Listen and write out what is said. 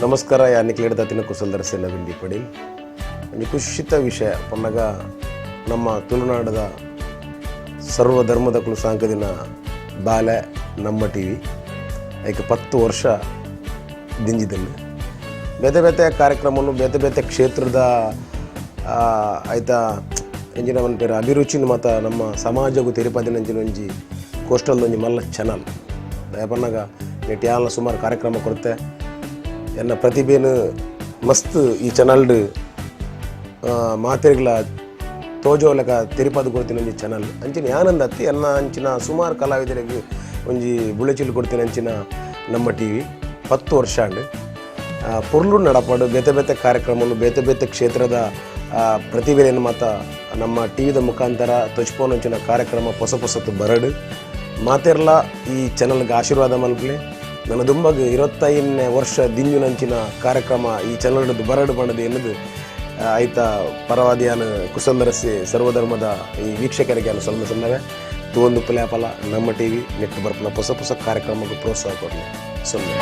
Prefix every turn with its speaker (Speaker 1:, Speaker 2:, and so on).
Speaker 1: ನಮಸ್ಕಾರ. ಯಾನ್ ನಿಕ್ಲೆಡ್ ದತ್ತಿನ ಕುಸಲ್ದರಸೆ ನವೀನ್ ಡಿ ಪಡೀಲ್. ಒಂಜಿ ಖುಷಿತ ವಿಷಯ ಪನ್ನಗ, ನಮ್ಮ ತುಳುನಾಡದ ಸರ್ವ ಧರ್ಮದಕುಲು ಸಾಂಕದಿನ ಬಾಲೆ ನಮ್ಮ ಟಿವಿ ಐಕ್ 10 ವರ್ಷ ದಿಂಜಿದಲ್ಲಿ. ಬೇತೆ ಬೇತೆ ಕಾರ್ಯಕ್ರಮನು, ಬೇತೆ ಬೇತೆ ಕ್ಷೇತ್ರದ ಆಯ್ತ ಎಂಜಿನ ಪನ್ಪೆರ್, ಅಭಿರುಚಿನ ಮಾತ ನಮ್ಮ ಸಮಾಜಗೂ ತೆರಿಪಾದಿನಂಚಿನ ಒಂಜಿ ಕೋಸ್ಟಲ್ ಒಂಜಿ ಮಲ್ಲ ಚಾನಲ್. ದಾಯೆ ಪನ್ನಗ ನೆಟ್ ಯಾನ್ಲ ಸುಮಾರು ಕಾರ್ಯಕ್ರಮ ಕೊರ್ತೆ. ಎನ್ನ ಪ್ರತಿಭೆನು ಮಸ್ತ್ ಈ ಚಾನಲ್ಡ್ ಮಾತೆರ್ಗ್ಲ ತೋಜೋಲೆಕ ತೆರಿಪಾದ್ ಕೊರ್ತಿನ ಒಂಜಿ ಚಾನಲ್. ಅಂಚಿನ ಯಾನಂದ ಅತ್ತ್, ಎನ್ನ ಅಂಚಿನ ಸುಮಾರು ಕಲಾವಿದರಿಗೆ ಒಂಜಿ ಬುಳೆಚಿಲ್ ಕೊಡ್ತಿನ ಅಂಚಿನ ನಮ್ಮ ಟಿವಿ 10 ವರ್ಷ ಆಂಡ್. ಪೊರ್ಲು ನಡಪಾಡು. ಬೇತೆ ಬೇತೆ ಕಾರ್ಯಕ್ರಮಲು, ಬೇತೆ ಬೇತೆ ಕ್ಷೇತ್ರದ ಪ್ರತಿಭೆಯನ್ನು ಮಾತ ನಮ್ಮ ಟಿವಿದ ಮುಖಾಂತರ ತೊಚ್ಪೋನಂಚಿನ ಕಾರ್ಯಕ್ರಮ ಪೊಸ ಪೊಸತ್ತು ಬರಡು. ಮಾತೆರ್ಲ ಈ ಚಾನಲ್ಗೆ ಆಶೀರ್ವಾದ ಮಲ್ಪಲೆ. ನನ್ನ ದುಂಬಗ್ 25ನೇ ವರ್ಷ ದಿಂಜುನಂಚಿನ ಕಾರ್ಯಕ್ರಮ ಈ ಚಾನಲ್ ಬರಡು ಪಂಡದು ಎನ್ನುದು ಐತ ಪರವಾದಿಯಾನ ಕುಸಂದರಸಿ ಸರ್ವಧರ್ಮದ ಈ ವೀಕ್ಷಕರಿಗೆ ಅನು ಸೊಲ್ಮೆ ಸೊನ್ನವೆ. ತೂವೊಂದು ಪುಲ್ಯಾಪಲ ನಮ್ಮ ಟಿವಿ. ನೆಟ್ ಬರ್ಪುನ ಹೊಸ ಹೊಸ ಕಾರ್ಯಕ್ರಮಕ್ಕೆ ಪ್ರೋತ್ಸಾಹ ಕೊಡಲಿ. ಸೊನ್ನೆ.